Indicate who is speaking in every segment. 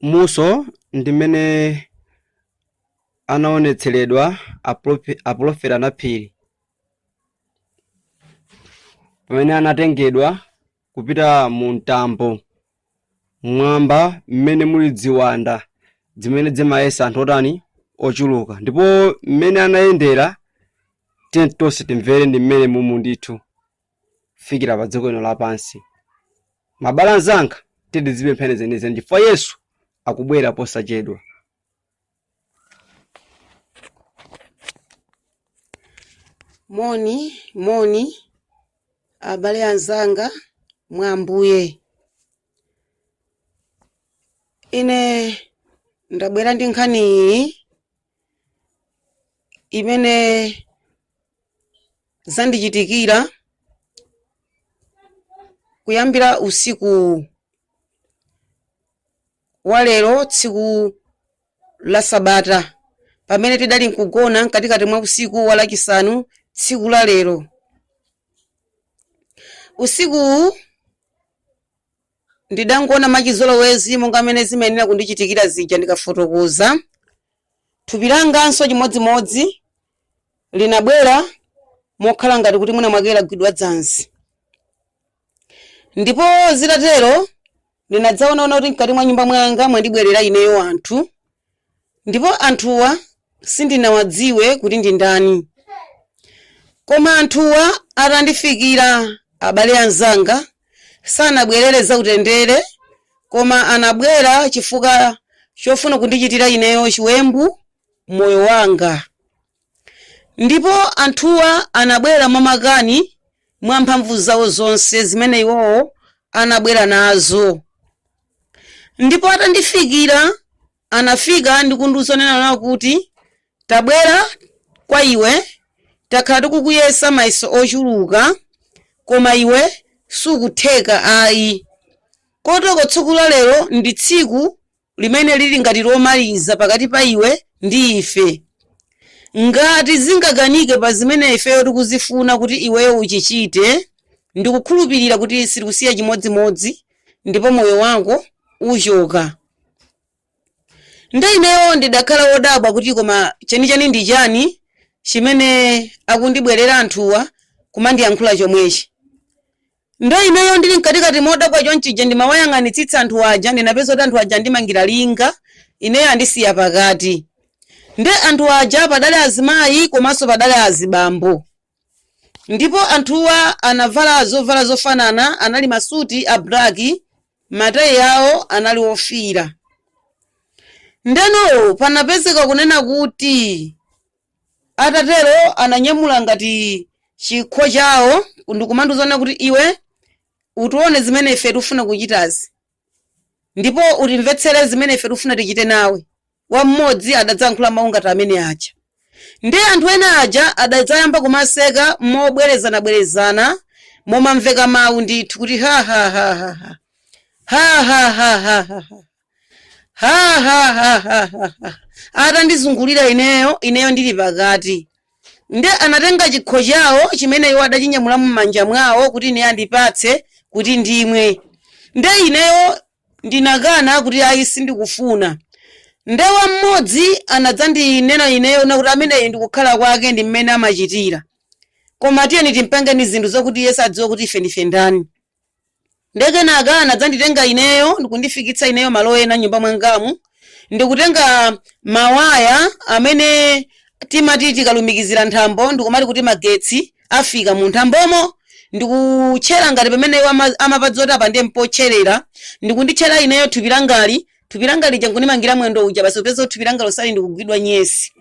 Speaker 1: Muso ndi mmene anaonetseredwa apolofeti anaphiri pamene anatengedwa kupita mu mtambo mmwamba mmene muli ziwanda zimene zimayesa anthu otani ochuluka ndipo mmene anayendera tiye tonse timvere ndi mmene mumu ndithu kufikira pa dziko lino lapansi. Mabale anzanga, tiye tizipemphera zenizeni chifukwa Yesu akubwera posachedwa.
Speaker 2: Moni, moni, abale anzanga mwa Ambuye. Ine ndabwera ndi nkhani iyi imene zandichitikira kuyambira usiku wa lero tsiku la sabata pamene tidali nkugona mkatikati mwa usiku wa lachisanu tsiku la lero. Usikuwu ndidangoona mwachizolowezi monga mmene zimayenera kundichitikira zija ndikafotokoza. Thupi langanso chimodzimodzi linabwera mokhala ngati kuti mwina mwake lagwidwa dzanzi. Ndipo zitatero ndinadzaonaona kuti mkati mwa nyumba mwanga mwandibwerera ineyo anthu, ndipo anthuwa sindinawadziwe kuti ndi ndani. Koma anthuwa atandifikira abale anzanga, sanabwerere zautendere, koma anabwera chifukwa chofuna kundichitira ineyo chiwembu moyo wanga. Ndipo anthuwa anabwera mwamakani mwa mphamvu zawo zonse zimene iwowo anabwera nazo. Ndipo atandifikira, anafika ndi kundiuza nena kuti, Tabwera kwa iwe, takhala tikukuyesa mayeso ochuluka, koma iwe sukutheka ayi. Kotoko tsiku la lero ndi tsiku limene lili ngati lomaliza pakati pa iwe ndi ife. Ngati zingakanike pa zimene ifeyo tikuzifuna kuti iweyo uchichite, ndikukhulupirira kuti sitikusiya chimodzimodzi ndipo moyo wako uchoka. Nde ineyo ndidakhala wodabwa kuti koma chenicheni ndi chani chimene akundibwerera anthuwa kumandiyankhula chomwechi. Nde ineyo ndili mkatikati modabwa chonchija ndimawayang'anitsitsa anthu aja ndinapeza kuti anthu aja andimangira linga ineyo andisiya pakati. Nde anthu aja padali azimayi komanso padali azibambo. Ndipo anthuwa anavala zovala zofanana anali masuti a black matayi awo anali ofiira. Ndeno panapezeka kunena kuti atatero ananyamula ngati chikho chawo ndikumandiuza kuti iwe utione zimene ife tikufuna kuchitazi ndipo utimvetsere zimene ife tikufuna tichite nawe. Wam'modzi adadzayankhula mawu ngati amene aja. Ndiye anthu ena aja adadzayamba kumaseka mobwerezanabwerezana momamveka mawu ndithu kuti ha ha ha ha ha ha ha ha ha ha ha ha ha ha ha ha atandizungulira ineyo ineyo ndili pakati nde anatenga chikho chawo chimene iwo adachinyamula m'manja mwawo kuti ine andipatse kuti ndimwe nde ineyo ndinakana kuti ayi sindikufuna nde wam'modzi anadzandinena ineyo nakuti ameneyi ndikukhala kwake ndi mmene amachitira koma tiyeni timpangeni zinthu zokuti iye sadziwa kuti ife ndife ndani nde kenaka anadzanditenga ineyo ndikundifikitsa ineyo malo ena nyumba mwangamu ndikutenga mawaya amene timati tikalumikizira nthambo ndikumati kuti magetsi afika mu nthambomo ndikutchera ngati pamene iwo amapadza kuti apa ndiye mpotcherera ndikunditchera ineyo thupi langali thupi langa lija nkundimangira mwendo uja basi upeza kuti thupi langa lonsali ndikugwidwa nyesi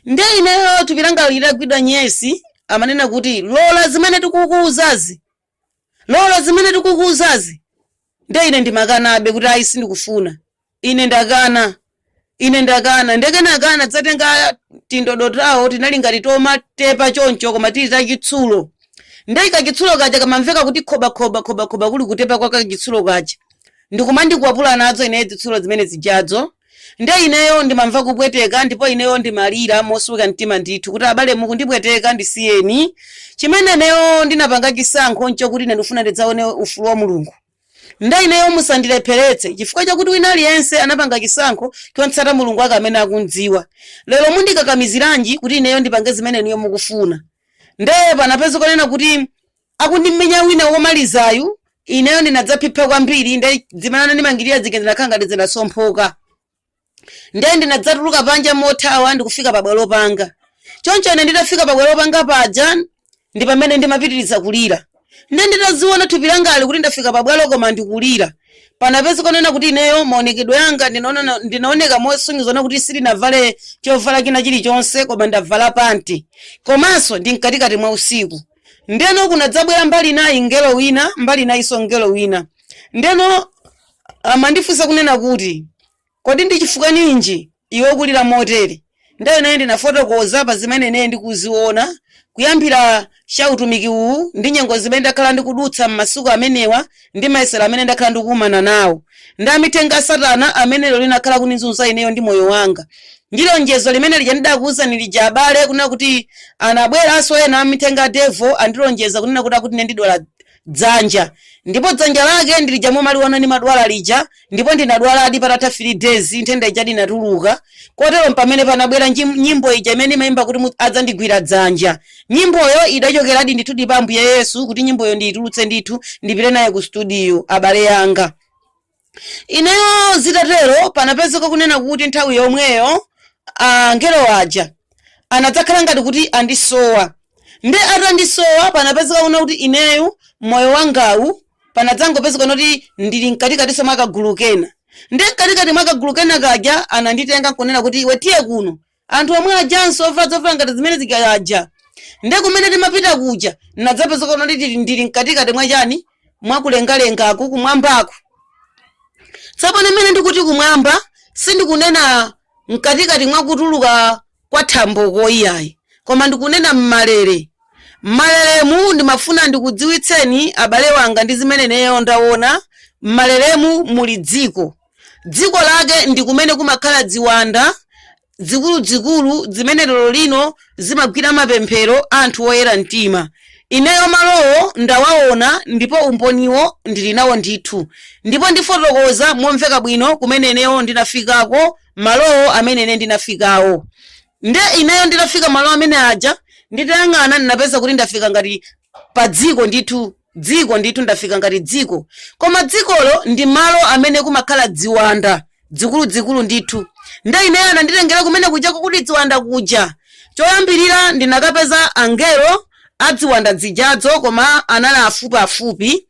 Speaker 2: nde ineyo thupi langa litagwidwa nyesi amanena kuti lola zimene tikukuuzazi lola zimene tikukuuzazi nde ine ndimakanabe kuti ayi sindikufuna ine ndakana ine ndakana nde kenaka anadzatenga tindodo tawo tinali ngati tomatepa choncho koma tili tachitsulo nde kachitsulo kaja kamamveka kuti khoba khoba khoba khoba kuli kutepa kwa kachitsulo kaja ndikumandikwapula nazo ineyo zitsulo zimene zijazo nde ineyo ndimamva kupweteka ndipo ineyo ndimalira mosweka mtima ndithu kuti abale mukundipweteka ndisiyeni chimene ineyo ndinapanga chisankho nchokuti ine ndifuna ndidzaone ufulu wa mulungu. Nde ineyo musandilepheretse, chifukwa chakuti wina aliyense anapanga chisankho chotsata Mulungu wake amene akumdziwa. Lero mundikakamiziranji kuti ineyo ndipange zimene inuyo mukufuna? Nde panapeza kunena kuti akundimenya wina womalizayu, ineyo ndinadzaphipha kwambiri. Nde zimene anandimangirira zija zinakhala ngati zinasomphoka. Nde ndinadzatuluka panja mothawa ndikufika pabwalo panga. Choncho ine nditafika pabwalo panga paja ndi pamene ndimapitiriza kulira. Nde nditaziona thupi langali kuti ndafika pabwalo koma ndikulira, panapeza kunena kuti ineyo maonekedwe anga ndinaoneka mosonyeza kuti sindinavale chovala china chilichonse, koma ndavala panti, komanso ndi mkatikati mwa usiku. Ndeno kunadzabwera mbali inayi mngelo wina, mbali inayinso mngelo wina. Ndeno amandifunsa kunena kuti, "Kodi ndi chifukwa ninji iwe ukulira motere?" Ndiye ine ndinafotokoza pa zimene ine ndikuziona kuyambira cha utumiki uwu ndi nyengo zimene ndakhala ndikudutsa m'masiku amenewa ndi mayesero amene ndakhala ndikukumana nawo ndi amithenga a Satana amene lero linakhala kundizunza ineyo ndi moyo wanga, ndi lonjezo limene lija ndidakuwuzani lija, abale, kunena kuti anabweranso ena amithenga a devil andilonjeza kunena kuti akuti ine ndidwala dzanja, ndipo dzanja lake ndilija mumaliona ndimadwala lija. Ndipo ndinadwaladi. Patatha 3 days nthenda ija inatuluka. Kotero pamene panabwera nyimbo ija imene imayimba kuti "Adzandigwira dzanja", nyimboyo idachokeradi ndithu pa Ambuye Yesu kuti nyimboyo ndiyitulutse ndithu, ndipite naye ku studio, abale yanga. Ineyo zitatero, panapezeka kunena kuti nthawi yomweyo angelo aja anadzakhala ngati kuti andisowa. Nde atandisowa, panapezeka kuna kuti ineyo moyo wangawu panadzangopezeka kuti ndili mkatikatinso mwa kagulu kena. Nde mkatikati mwa kagulu kena kaja ananditenga nkunena kuti, "Iwe, tiye kuno." Anthu omwe ajanso ovala zovala ngati zimene zikaja. Nde kumene timapita kuja nadzapezeka kuti ndili mkatikati mwa chani, mwakulengalengaku, kumwambaku. Tsopano imene ndikuti kumwamba, sindikunena mkatikati mwakutuluka kwa thambo iyayi, koma ndikunena mmalere. Mmaleremu ndimafuna ndikudziwitseni, abale wanga, ndi zimene ineyo ndaona. Mmaleremu muli dziko. Dziko lake ndi kumene kumakhala ziwanda zikuluzikulu zimene lero lino zimagwira mapemphero anthu oyera mtima. Ineyo malowo ndawaona ndipo umboniwo ndili nawo ndithu, ndipo ndifotokoza momveka bwino kumene ineyo ndinafikako, malowo amene ine ndinafikawo. Nde ineyo nditafika malo amene aja, nditayang'ana, ndinapeza kuti ndafika ngati pa dziko ndithu, dziko ndithu, ndafika ngati dziko, koma dzikolo ndi malo amene kumakhala ziwanda zikuluzikulu ndithu. Nde ineyo ananditengera kumene kujako kuti ziwanda kuja. Choyambirira ndinakapeza angelo aziwanda zijazo, koma anali afupiafupi.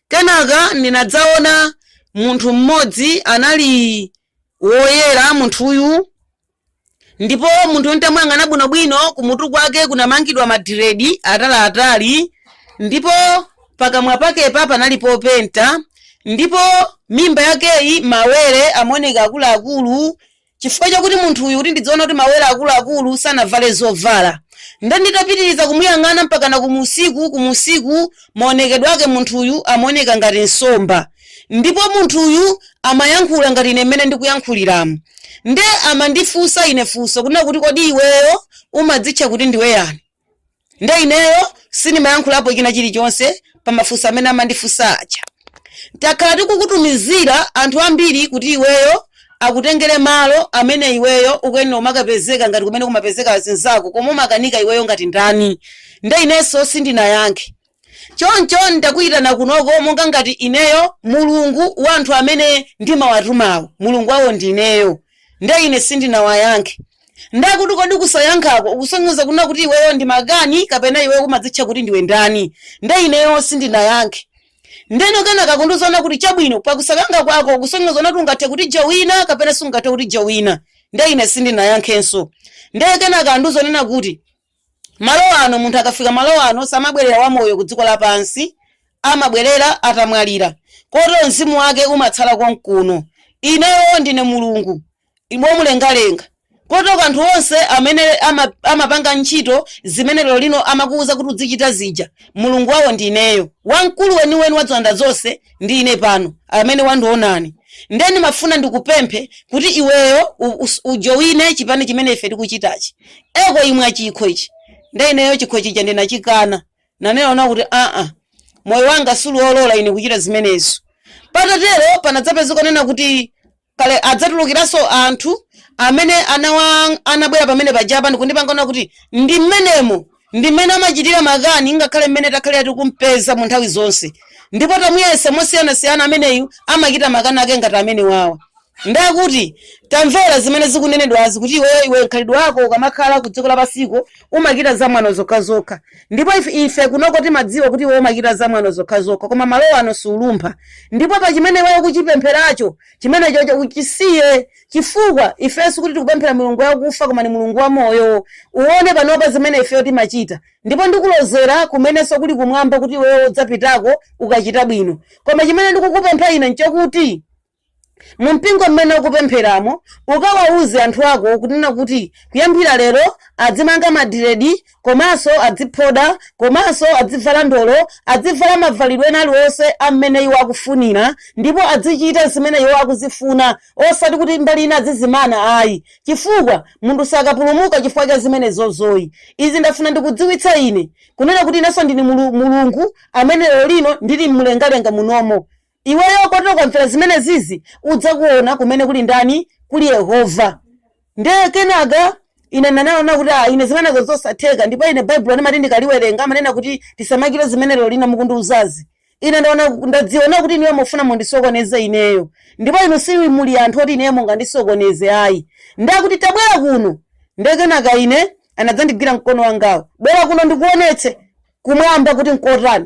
Speaker 2: Kenaka ndinadzaona munthu mmodzi anali woyera munthuyu, ndipo munthu nditamuyang'ana bwinobwino, kumutu kwake kunamangidwa madiredi ataliatali, ndipo pakamwa pakepa panali popenta, ndipo mimba yakeyi mawere amaoneka akuluakulu. Chifukwa chakuti munthuyu, kuti ndidziona kuti mawere akuluakulu, sanavale zovala. Nde nditapitiriza kumuyang'ana mpakana kumusiku, kumusiku maonekedwe ake munthuyu amaoneka ngati nsomba, ndipo munthuyu amayankhula ngati ine mmene ndikuyankhuliramu. Nde amandifunsa ine funso kunena kuti, "Kodi iweyo umadzitcha kuti ndiwe yani?" Nde ineyo sindimayankhulapo china chilichonse pa mafunso amene amandifunsa aja. "Takhala tikukutumizira anthu ambiri kuti iweyo akutengere malo amene iweyo ukuyenera umakapezeka ngati kumene kumapezeka azinzako, koma umakanika. Iweyo ngati ndani?" Nde inenso sindinayankhe. "Choncho ndakuyitana kunoko monga ngati ineyo Mulungu wa anthu amene ndimawatumawo, Mulungu wawo ndineyo." Nde ine sindinawayankhe. Ndakuti, "Kodi kusayankhako ukusonyeza kunena kuti iweyo ndi makani kapena iweyo umadzitcha kuti ndiwe ndani?" Nde ineyo sindinayankhe. Ndeno kenaka kundizoona kuti, "Chabwino, pakusayankha kwako kusonyeza kuti ungathe kuti jowina kapena sungathe kuti jowina." Nde ine sindinayankhenso. Nde kenaka andizonena kuti, "Malo ano, munthu akafika malo ano samabwerera wamoyo ku dziko lapansi, amabwerera atamwalira, kotero mzimu wake umatsala konkuno. Ineyo ndine Mulungu womulengalenga, kotero anthu onse amene amapanga ntchito zimene lero lino amakuwuza kuti uzichita zija, Mulungu wawo ndi ineyo. Wamkulu weniweni wa ziwanda zonse ndi ine pano amene wandionani. Nde ndimafuna ndikupemphe kuti iweyo ujowine chipani chimene ife tikuchitachi. Eko imwa chikho ichi." Nde ineyo chikho chija ndinachikana, nanena kuti, "Aa, moyo wanga suli wolola ine kuchita zimenezo." Patatero panadzapezeka kunena kuti kale adzatulukiranso anthu amene anabwera pamene pajapa ndikundipangana kuti ndi mmenemo ndi mmene amachitira makani, ngakhale mmene takhalira tikumpeza mu nthawi zonse, ndipo tamuyesa mosiyanasiyana ameneyu amachita makani ake ngati amene wawa. Ndakuti tamvera zimene zikunenedwazi kuti iwe mkhalidwe wako ukamakhala ku dziko lapasiko umachita zamwano zokhazokha, ndipo ife kunoko timadziwa kuti iwe umachita zamwano zokhazokha, koma malo ano sulumpha. Ndipo pa chimene iweyo kuchipempheracho chimenechocho uchisiye, chifukwa ifenso kuti tikupemphera mulungu wakufa koma ni mulungu wa moyo. Uone panopa zimene ifeyo timachita, ndipo ndikulozera kumenenso kuli kumwamba kuti iweyo udzapitako ukachita bwino. Koma chimene ndikukupempha ine nchokuti mu mpingo mmene ukupempheramo ukawauze anthu ako kunena kuti kuyambira lero adzimanga madiredi, komanso adziphoda, komanso adzivala ndolo, adzivala mavalidwe ena aliwonse amene iwo akufunira, ndipo adzichita zimene iwo akuzifuna, osati kuti mbali ina adzizimana ayi, chifukwa munthu sakapulumuka chifukwa cha zimene zozoyi. Izi ndafuna ndikudziwitsa ine kunena kuti inenso ndine mulungu amene lero lino ndili mlengalenga munomo. Iweyo kotero ukamvera zimene zizi udzakuona kumene kuli ndani, kuli Yehova. Ndiye kenaka ine ndanaona kuti ine zimenezo zosatheka, ndipo ine baibulo ndimati ndikaliwerenga amanena kuti tisamachite zimene lero lino mukundiuzazi. Ine ndadziona kuti inuyo mufuna mundisokoneze ineyo, ndipo inu si muli anthu oti ineyo mungandisokoneze ayi. Ndakuti tabwera kuno. Ndiye kenaka ine anadzandigwira mkono wangawo, bwera kuno ndikuonetse kumwamba kuti nkotani.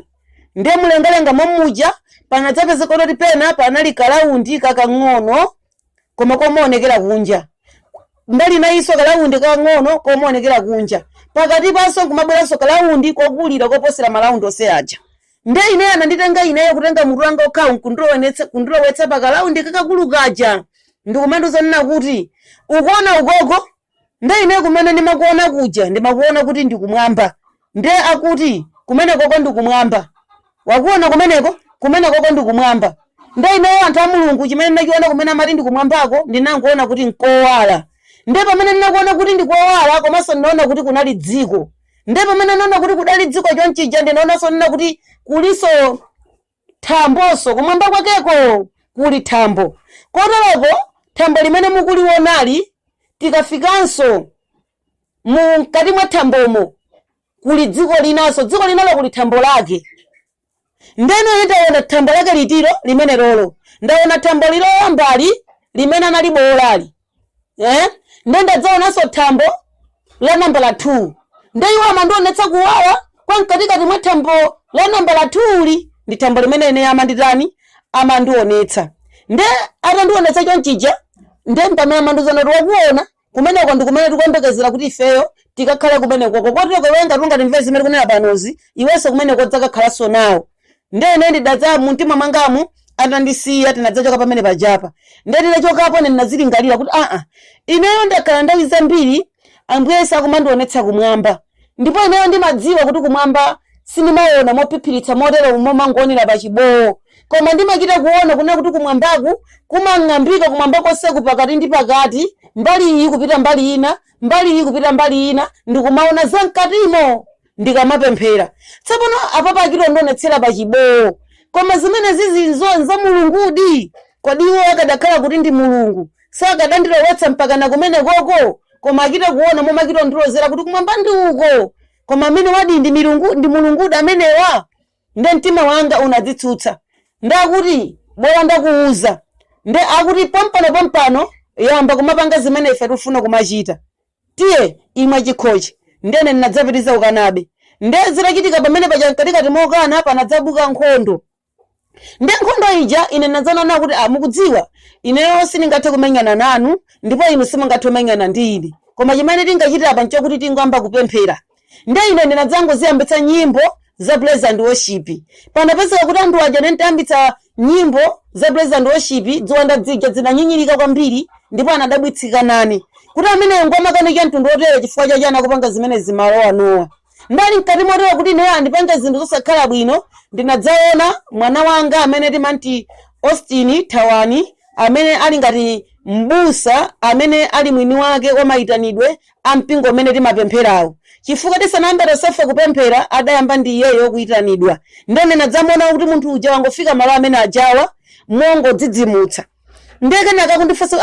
Speaker 2: Ndiye mlengalenga momuja panadzapezeka kuti pena panali kalaundi kakang'ono koma komaonekera kunja, mbali inayinso kalaundi kakang'ono komaonekera kunja, pakati panso nkumabweranso kalaundi kokulira koposera malaundi onse aja. Ndiye ineyo ananditenga ineyo kutenga mutu wanga okhawu kundilowetsa pa kalaundi kakakulu kaja, ndikumandiuza nena kuti ukuona ukoko. Ndiye ineyo kumene ndimakuona kuja ndimakuona kuti ndikumwamba. Ndiye akuti kumene koko ndikumwamba, wakuona kumeneko, kumene koko ndikumwamba. Ndiye ineyo anthu a mulungu chimene ndachiona kumene amati ndikumwambako ndinangoona kuti nkowala. Ndiye pamene ndinakuona kuti ndikowala komanso ndinaona kuti kunali dziko. Ndiye pamene ndinaona kuti kudali dziko chonchija ndinaonanso nena kuti kuliso thambonso kumwamba kwakeko kuli thambo. Koteroko thambo limene mukulionali tikafikanso mkati mwa thambomo kuli dziko linanso, dziko linalo kuli thambo lake. Ndeno ndaona thambo lake litiro limene lolo, ndaona thambo liloyambali limene analiboolali, Nde ndadzaonanso thambo la nambala 2. Nde iwo amandionetsa kuwala kwa mkatikati mwa thambo la nambala 2 li ndi thambo limene ine amanditani amandionetsa. Nde atandionetsa chonchija nde pamene amandiuza kuti wakuona kumeneko ndi kumene tikuyembekezera kuti ifeyo tikakhale kumenekoko. Kotero iwe ngati ungatimvere zimene tikunena panozi, iwenso kumeneko udzakakhalanso nawo. Nde ine ndidadza mu mtima mwangamu atandisiya tinadzachoka pamene pajapa. Nde titachokapo ine ndinazilingalira kuti ineyo ndakhala nthawi zambiri Ambuye Yesu akumandionetsa kumwamba, ndipo ineyo ndimadziwa kuti kumwamba sindimaona mophiphiritsa motero momangoonera pa chibowo, koma ndimachita kuona kunena kuti kumwambaku kumang'ambika kumwamba konseku pakati ndi pakati, mbali iyi kupita mbali ina, mbali iyi kupita mbali ina, ndikumaona zamkatimo ndikamapemphera. Tsopano apapa achita kundionetsera pa chibowo, koma zimene zizi nza mulungudi? Kodi iwo akadakhala kuti ndi mulungu sakadandilowetsa mpakana kumene koko? Koma achita kuona momachita kundilozera kuti kumwamba ndi uko, koma amene wadi ndi milungu ndi mulungudi amenewa? Nde mtima wanga unadzitsutsa, ndakuti bora ndakuuza. Nde akuti pompano pompano yamba kumapanga zimene ife tikufuna kumachita, tiye imwa chikhochi. Ndene ndinadzapitiriza kukanabe. Nde zitachitika pamene paja mkatikati mokana panadzabuka nkhondo. Nde nkhondo ija ine ndinadzaona kuti mukudziwa ineyo sindingathe kumenyana nanu, ndipo inu simungathe kumenyana ndi ine, koma chimene tingachite apa nchokuti tingoyamba kupemphera. Nde ine ndinadzangoziyambitsa nyimbo za praise and worship. Panapezeka kuti anthu aja nditayambitsa nyimbo za praise and worship, ziwanda zija zinanyinyirika kwambiri, ndipo anadabwitsika nane kuti ameneyo ngwamakanika mtundu wotere, chifukwa chache anakupanga zimene zimalo anowa. Ndali mkati motero kuti ineyo andipange zinthu zosakhala bwino, ndinadzaona mwana wanga amene timati Austin Thawani, amene ali ngati mbusa amene ali mwini wake wa mayitanidwe a mpingo umene timapempherawo, chifukwa tisanayambe tonsefe kupemphera adayamba ndi iyeyo kuyitanidwa. Ndene ndinadzamuona kuti munthu uja wangofika malo amene ajawa, Mongodzidzimutsa. Ndiye kenaka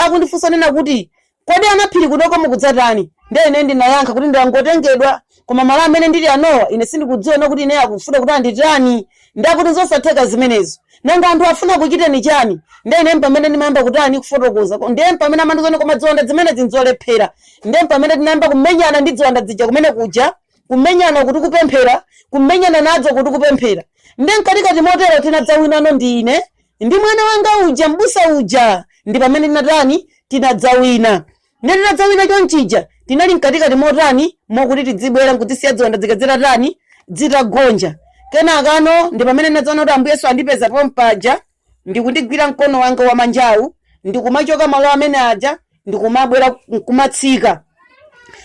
Speaker 2: akundifunsa nena kuti, "Kodi anaphiri kunoko mukudzatani?" Ndiye ine ndinayankha kuti ndangotengedwa, koma malo amene ndili anowa ine sindikudziwa nokuti ine akufuna kuti anditani. Ndakuti, "Zosatheka zimenezo, nanga anthu afuna kuchiteni chani?" Ndiye ine pamene ndimayamba kutani, kufotokoza. Ndiye pamene amandiuzani, "Koma ziwanda zimenezi nzolephera." Ndiye pamene tinayamba kumenyana ndi ziwanda zija kumene kuja, kumenyana kuti kupemphera, kumenyana nadzo kuti kupemphera. Ndiye mkatikati motero tinadzawinano ndi ine ndi mwana wanga uja, mbusa uja. Ndi pamene tinatani, tinadzawina. Ndiye tinadzawina chonchija, tinali mkatikati motani, mokuti tidzibwera nkudzisiya ziwanda zikazitatani, zitagonja. Kenakano ndi pamene ndinadzaona kuti Ambuye Yesu andipeza pompaja, ndikundigwira mkono wanga wamanjawu, ndikumachoka malo amene aja, ndikumabwera nkumatsika.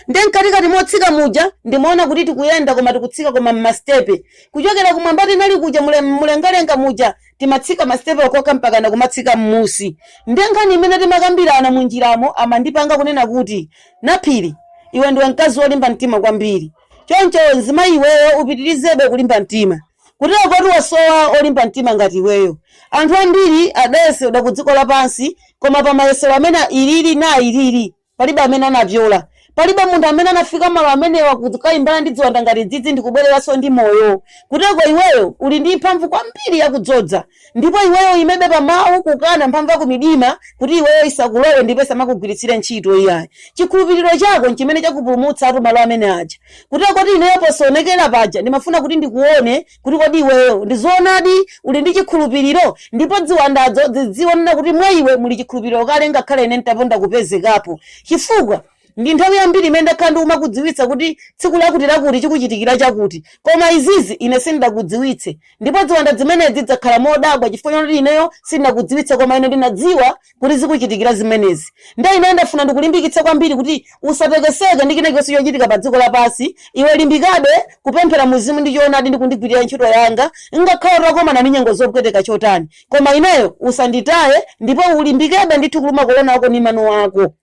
Speaker 2: Ndiye mkatikati motsika muja ndimaona kuti tikuyenda, koma tikutsika koma mmasitepe kuchokera kumwamba tinali kuja, mlengalenga muja, timatsika masitepe okoka mpakana kumatsika mmusi. Ndiye nkhani imene timakambirana munjiramo, amandipanga kunena kuti, "Naphiri, iwe ndiwe mkazi wolimba mtima kwambiri. Choncho mzimayi iweyo upitirizebe kulimba mtima, kutero koti wasowa olimba mtima ngati iweyo. Anthu ambiri adayesedwa ku dziko lapansi, koma pa mayesero amene ilili na ilili palibe amene anapyola. Palibe munthu amene anafika malo amenewa kukayimbana ndi ziwanda ngati dzidzi ndikubwereranso ndi moyo. Kuteko iweyo uli ndi mphamvu kwambiri yakudzodza, ndipo iweyo imebe pa mawu kukana mphamvu yakumidima kuti iweyo isakulowe ndipo isamakugwiritsire ntchito iyayi. Chikhulupiriro chako nchimene chakupulumutsa atu malo amene aja. Kuteko kuti ineyo posaonekera paja ndimafuna kuti ndikuone kuti kodi iweyo ndizoonadi uli ndi chikhulupiriro, ndipo ziwandazo zidziona kuti mwa iwe muli chikhulupiriro kale, ngakhale ine ntaponda kupezekapo, chifukwa ndi nthawi yambiri imene ndakhala ndikumakudziwitsa kuti tsiku lakuti lakuti chikuchitikira chakuti, koma izizi ine sindinakudziwitse. Ndipo ziwanda zimenezi zidzakhala modabwa chifukwa choti ineyo sindinakudziwitse, koma ine ndinadziwa kuti zikuchitikira zimenezi. Ndiye ine ndafuna ndikulimbikitse kwambiri kuti usatekeseke ndi china chonse chochitika pa dziko lapansi. Iwe limbikabe kupemphera muzimu ndi choonadi ndi kundigwirira ntchito yanga, ngakhale utakomana ndi nyengo zopweteka chotani, koma ineyo usanditaye, ndipo ulimbikebe ndithu kuluma kolona wako ndi mano ako."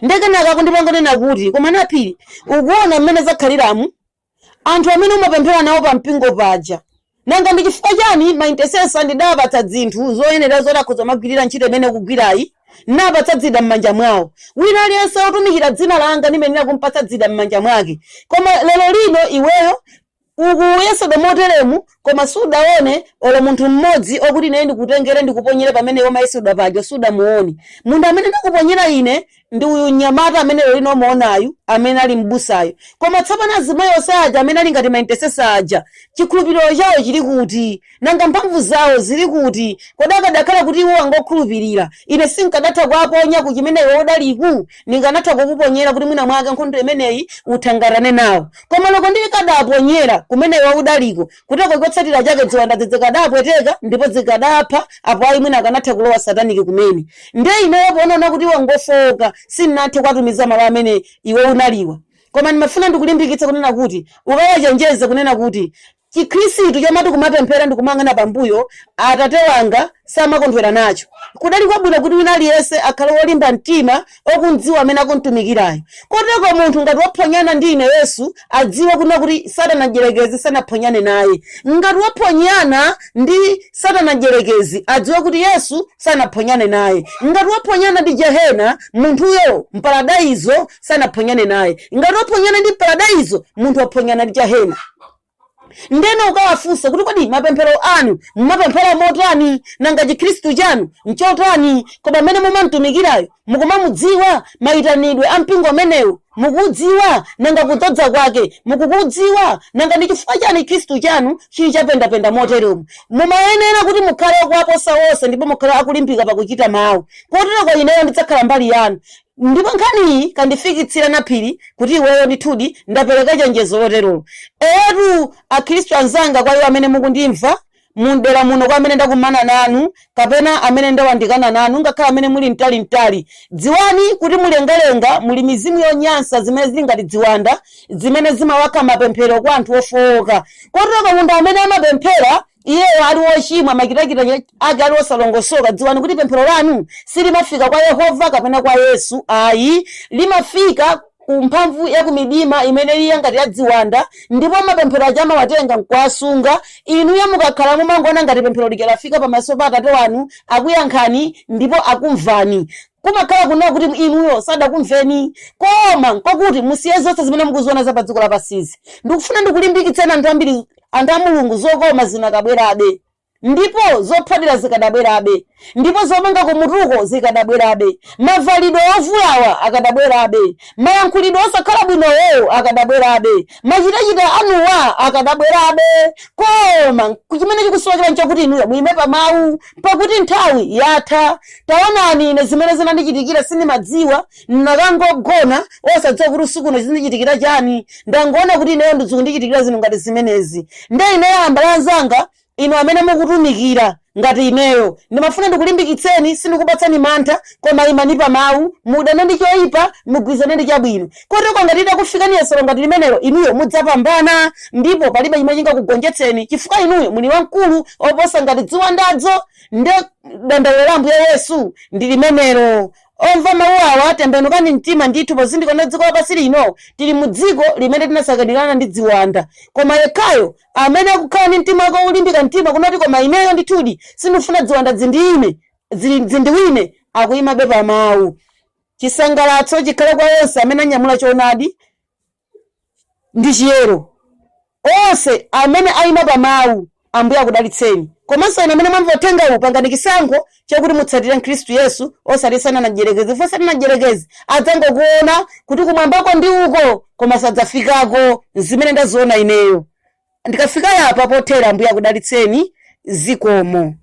Speaker 2: Ndekenaka akundipanga nena kuti, "Koma Naphiri, ukuona mmene zakhaliramu, anthu amene umapemphera nawo pa mpingo paja, nanga ndi chifukwa chani ma intercessor ndidawapatsa zinthu zoyenera zoti akhoza kumagwirira ntchito imene ukugwirayi? Napatsa zida m'manja mwawo. Wina aliyense wotumikira dzina langa ndimenera kumpatsa zida m'manja mwake. Koma lero lino iweyo ukuyesedwa moteremu, koma sudaone olo munthu mmodzi okuti ine ndikutengere ndikuponyere pamene iwe umayesedwa paja, sudamuone. Munthu amene ndakuponyera ine ndi uyu mnyamata amene lero lino umuonayu, amene ali m'busayo. Koma tsopano azimayi onse aja amene ali ngati ma intercessor aja, chikhulupiriro chawo chili kuti? Nanga mphamvu zawo zili kuti? Kodi akadakhala kuti iwo angokhulupirira, ine sinkadatha kuwaponya ku chimene iwe udaliku? Ndinganatha kukuponyera kuti mwina mwake nkhondo imeneyi uthangatane nawo. Koma loko ndikadaponyera kumene iwe udaliko, kuteko chotsatira chake ziwanda zikadapweteka ndipo zikadapha, apo ayi mwina akanatha kulowa satanic kumene. Ndiye ineyo poonana kuti iwe ngofowoka, sindinathe kuwatumiza malo amene iwe unaliwa. Koma ndimafuna ndikulimbikitse kunena kuti ukawachenjeze kunena kuti Chikhristu chomati kumapemphera ndi kumayang'ana pambuyo, Atate wanga samakondwera nacho. Kudali kwabwino kuti wina aliyense akhale wolimba mtima okumdziwa amene akumtumikirayo. Kotero munthu ngati waphonyana ndi ine Yesu, adziwe kunena kuti Satana mdierekezi sanaphonyane naye. Ngati waphonyana ndi Satana mdierekezi, adziwe kuti Yesu sanaphonyane naye. Ngati waphonyana ndi jehena, munthuyo mparadaizo sanaphonyane naye. Ngati waphonyana ndi paradaizo, munthu waphonyana ndi jehena." Ndeno ukawafunsa kuti, "Kodi mapemphero anu mumapemphera motani? Nanga Chikhristu chanu nchotani? Koma mmene mumamtumikirayo mukumamudziwa? Mayitanidwe a mpingo umenewu mukudziwa? Nanga kudzodza kwake mukukudziwa? Nanga ndi chifukwa chani Khristu chanu chili chapendapenda moteromu? Mumayenera kuti mukhale okuwaposa wonse ndipo mukhale akulimbika pakuchita mawu. Kotero kwa ineyo ndidzakhala mbali yanu. Ndipo nkhaniyi kandifikitsira Naphiri kuti iweyo ndithudi ndapereka chenjezo loterolo." Etu Akhristu anzanga, kwa iwo amene mukundimva mundera muno, kwa amene ndakumana nanu kapena amene ndawandikana nanu, ngakhale amene muli mtalimtali, dziwani kuti mulengalenga muli mizimu yonyansa zimene zili ngati ziwanda zimene zimawakha mapemphero kwa anthu ofowoka. Kotero munthu amene amapemphera iyeyo ali wochimwa, makitakita ake ali osalongosoka, dziwani kuti pemphero lanu silimafika kwa Yehova kapena kwa Yesu ayi, limafika ku mphamvu ya kumidima imene ili ngati ya dziwanda, ndipo mapemphero aja amawatenga nkuwasunga. Inuyo mukakhala mumangoona ngati pemphero lija lafika pamaso pa Atate wanu, akuyankhani ndipo akumvani. Kumakhala kunena kuti inuyo sadakumveni, koma nkokuti musiye zonse zimene mukuziona za pa dziko lapansizi. Ndikufuna ndikulimbikitseni anthu ambiri, anthu a Mulungu, zokoma zinakabwerabe, ndipo zophadira zikadabwerabe, ndipo zomanga kumutuko zikadabwerabe, mavalidwe ovulawa akadabwerabe, mayankhulidwe osakhala bwinowo akadabwerabe, machitachita anuwa akadabwerabe. Koma chimene chikusowekera nchakuti inuyo muime pa mawu, pakuti nthawi yatha. Taonani, ine zimene zinandichitikira sindimadziwa. Nakangogona osadziwa kuti usiku uno zindichitikira chani. Ndangoona kuti ineyo ndizikundichitikira zinthu ngati zimenezi. Nde ineyo, ambale anzanga, inu amene mukutumikira ngati ineyo, ndimafuna ndikulimbikitseni. Sindikupatsani mantha, koma imani pa mawu, mudane ndi choyipa, mugwirizane ndi chabwino. Kotero ngati itakufikani yesero ngati limenelo, inuyo mudzapambana ndipo palibe chimene chingakugonjetseni, chifukwa inuyo muli wamkulu oposa ngati ziwandazo. Nde dandaulo la Ambuye Yesu ndi limenelo. Omva mawu awa, tembenukani mtima ndithu, pozindikira dziko lapansi lino tili mu dziko limene tinasakanirana ndi ziwanda. Koma yekhayo amene akukhala ndi mtima wake ulimbika mtima kunati, "Koma ineyo ndithudi sindifuna ziwanda zindiyime, zindiwine," akuyimabe pa mawu. Chisangalatso chikhale kwa onse amene anyamula choonadi ndi chiyero, onse amene ayima pa mawu. Ambuye akudalitseni. Komanso ine amene mwamva uthengawu, pangani chisankho chakuti mutsatire Khristu Yesu, osati Satana mdierekezi. Chifukwa Satana mdierekezi adzangokuona kuti kumwambako ndi uko, koma sadzafikako. Zimene ndaziona ineyo, ndikafika yapa pothera. Ambuye akudalitseni. Zikomo.